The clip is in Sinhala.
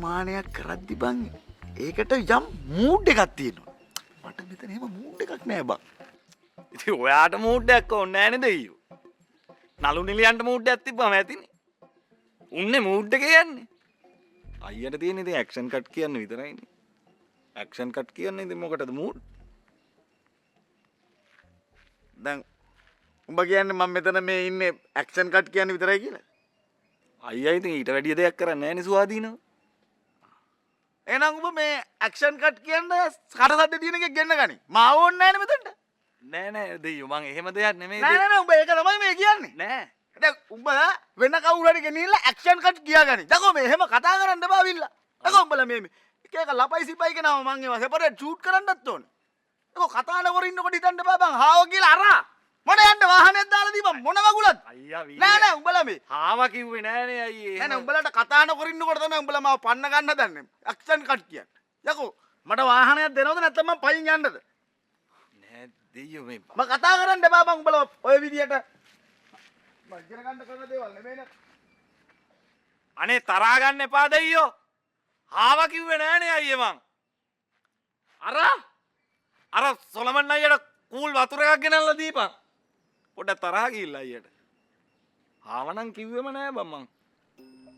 නිර්මාණයක් කරද්දි බං ඒකට යම් මූඩ් එකක් තියෙනවා. මට මෙතන එහෙම මූඩ් එකක් නෑ බං. ඉතින් ඔයාට මූඩ් එකක් ඕනේ නෑ නේද අයියෝ? නලු නිලියන්ට මූඩ් එකක් තිබ්බම ඇතිනේ. උන්නේ මූඩ් එකේ යන්නේ. අයියට තියෙන ඉතින් ඇක්ෂන් කට් කියන්න විතරයිනේ. ඇක්ෂන් කට් කියන්නේ ඉතින් මොකටද මූඩ්? දැන් උඹ කියන්නේ මම මෙතන මේ ඉන්නේ ඇක්ෂන් කට් කියන්න විතරයි කියලා. අයියා ඉතින් ඊට වැඩිය දෙයක් කරන්නේ නෑනේ සුවාදීනව. එහෙනම් උඹ මේ ඇක්ෂන් කට් කියන්න කටසද්ද තියෙන එකක් ගෙන්න ගනි. මාව ඕනේ නෑනේ මෙතනට. නෑ නෑ දෙයියෝ, මං එහෙම දෙයක් නෙමෙයි. නෑ නෑ නෑ, උඹ ඒක තමයි මේ කියන්නේ. නෑ. දැන් උඹ වෙන කවුරු හරි ගෙනියලා ඇක්ෂන් කට් කියාගනි. දකෝ මේ එහෙම කතා කරන්න එපා විල්ලා. දකෝ උඹලා මේ එක එක ලපයි සිපයි කෙනාව මං ඒවා සෙපරේට් ෂූට් කරන්නත් ඕනේ. දකෝ කතා නොකර ඉන්නකොට හිතන්න එපා බං හාව කියලා අරා. මට යන්න වාහනයක් දාලා දීපන් මොන වගුලක්ද? අයියා වීර. නෑ නෑ උඹලා මේ හාවා කිව්වේ නෑනේ අයියේ. නෑ නෑ, උඹලාට කතා නොකර ඉන්නකොට තමයි උඹලා මාව පන්න ගන්න හදන්නේ. ඇක්ෂන් කට් කියන්න. යකෝ මට වාහනයක් දෙනවද නැත්නම් මං පයින් යන්නද? නෑ දෙයියෝ මේ මං කතා කරන්න එපා බං උඹලා ඔය විදියට. මං ඉගෙන ගන්න කරන දේවල් නෙමෙයිනේ. අනේ තරහා ගන්න එපා දෙයියෝ. හාවා කිව්වේ නෑනේ අයියේ මං. අර අර සොලමන් අයියට කූල් වතුර එකක් ගෙනල්ලා දීපන්. පොඩ්ඩක් තරහා ගිහිල්ලා අයියට. හාවා නම් කිව්වෙම නෑ බං මං.